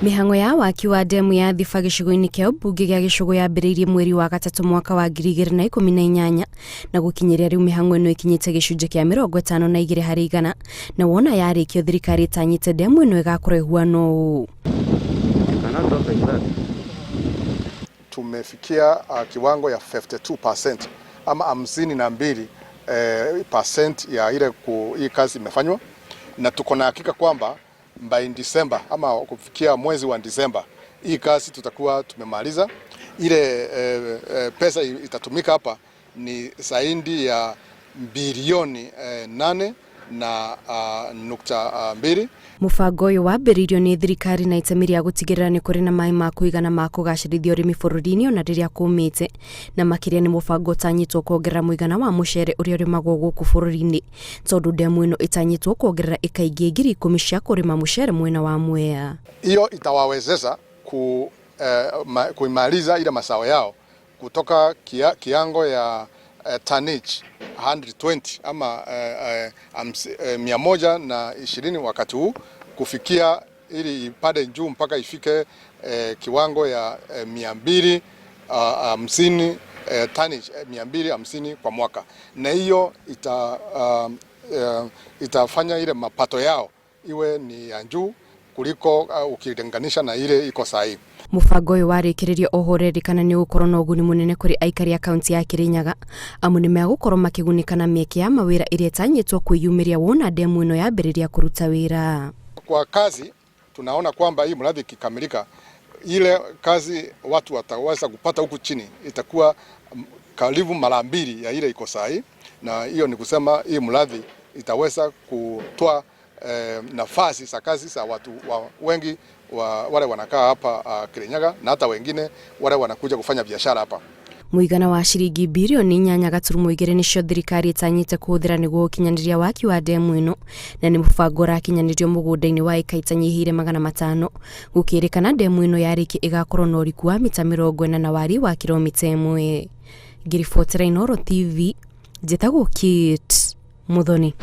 Mĩhang'o ya waki wa ndemu ya Thiba gĩcigo-inĩ kĩa ũmbunge gĩa Gĩcũgũ yambĩrĩirie mweri wa gatatũ mwaka wa 2018 na gũkinyĩria rĩu mĩhang'o ĩno ĩkinyĩte gĩcunjĩ kĩa 52 harĩ igana, na wona yarĩkio thirikari ĩtanyĩte ndemu ĩno ĩgakorwo ĩhuana ũũ. Tumefikia kiwango ya 52% ama 52 percent ya ile hii kazi imefanywa, na tuko na hakika kwamba by December ama kufikia mwezi wa December hii kazi tutakuwa tumemaliza. Ile pesa itatumika hapa ni zaidi ya bilioni 8 na nukta 2. Mũbango ũyũ wambĩrĩirio nĩ thirikari na itemi rĩa gũtigĩrĩra nĩ kũrĩ na maĩ ma kũigana ma kũgacĩrithia ũrĩmi bũrũri-inĩ ona rĩrĩa kũmĩte, na makĩria nĩ mũbango ũtanyĩtwo kuongerera mũigana wa mũcere ũrĩa ũrĩmagwo gũkũ bũrũri-inĩ, tondũ ndemu ĩno ĩtanyĩtwo kuongerera ĩka ingĩ 10,000 cia kũrĩma mũcere mwena wa Mwea. Hiyo itawawezesha kuimaliza ile mazao yao kutoka kiango ya tonnage 120 ama 120 wakati huu kufikia ili ipande juu mpaka ifike kiwango ya 250, tonnage 250 kwa mwaka, na hiyo itafanya ile mapato yao iwe ni ya juu kuliko ukilinganisha na ile iko sahi. Mũbango ũyũ warĩkĩrĩrio oho ũrerĩkana nĩ ũgũkorwo na ũguni mũnene kũrĩ aikari a kaunti ya Kirinyaga, amu nĩ megũkorwo makĩgunĩka na mĩeke ya mawĩra ĩrĩa ĩtanyĩtwo kwĩyumĩria wona ndemu ĩno yambĩrĩria kũruta wĩra. Kwa kazi tunaona kwamba hii mradi ikikamilika, ile kazi watu wataweza kupata huku chini itakuwa karibu mara mbili ya ile iko sahi, na hiyo ni kusema hii mradi itaweza kutoa nafasi za kazi za watu wengi wale wanakaa hapa Kirinyaga na hata wengine wale wanakuja kufanya biashara hapa. Mũigana wa ciringi bilioni 8.2 nĩcio thirikari ĩtanyĩte kũhũthĩra nĩguo gũkinyanĩria waki wa ndemu ĩno, na nĩ mũbango ũrakinyanĩrio mũgũnda-inĩ wa ĩka itanyihĩire 500. Gũkĩrĩkana ndemu ĩno yarĩkia ĩgakorwo na ũriku wa mita 40 na wariĩ wa kilomita 1. Ngĩribotera Inooro TV, njĩtagwo Kate Muthoni.